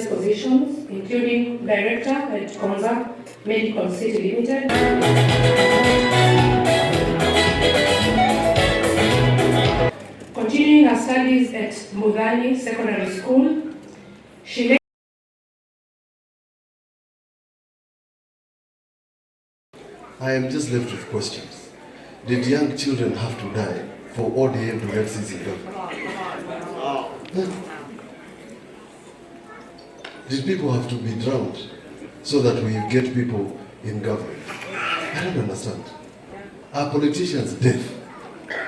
Positions, including Director at Konza Medical City Limited. Continuing her studies at Mudhani Secondary School, she I am just left with questions. Did young children have to die for ODM to get seats in government? Did people have to be drowned so that we get people in government? I don't understand. Are politicians deaf,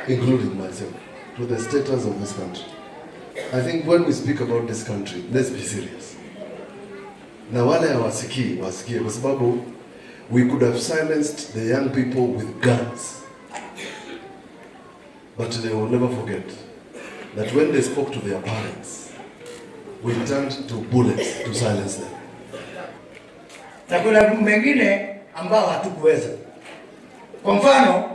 including myself, to the status of this country? I think when we speak about this country, let's be serious. Na wale hawasikii wasikie, kwa sababu we could have silenced the young people with guns, but they will never forget that when they spoke to their parents, we turned to bullets to silence them. Na kuna mengine ambao hatukuweza. Kwa mfano,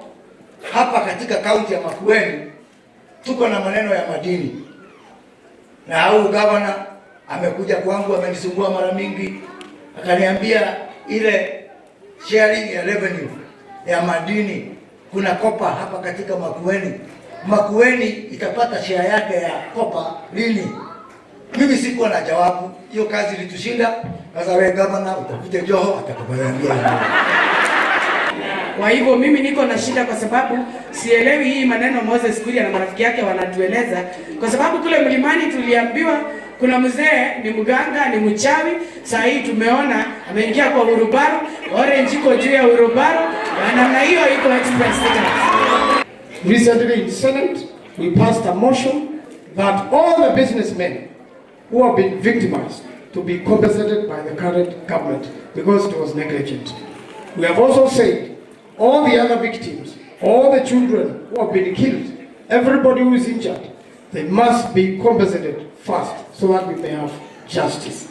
hapa katika kaunti ya Makueni tuko na maneno ya madini, na huyu gavana amekuja kwangu, amenisumbua mara mingi, akaniambia ile sharing ya revenue ya madini, kuna copper hapa katika Makueni. Makueni itapata share yake ya copper lini? Mimi sikuwa na jawabu, hiyo kazi ilitushinda. Sasa wewe gavana utafute Joho atakuambia. Kwa hivyo mimi niko na shida kwa sababu sielewi hii maneno Moses Kuria na marafiki yake wanatueleza, kwa sababu kule mlimani tuliambiwa kuna mzee ni mganga, ni mchawi. Saa hii tumeona ameingia kwa wheelbarrow, orange iko juu ya wheelbarrow, na namna hiyo iko express. Recently in Senate, we passed a motion that all the businessmen who have been victimized to be compensated by the current government because it was negligent. We have also said all the other victims, all the children who have been killed, everybody who is injured, they must be compensated first so that we may have justice.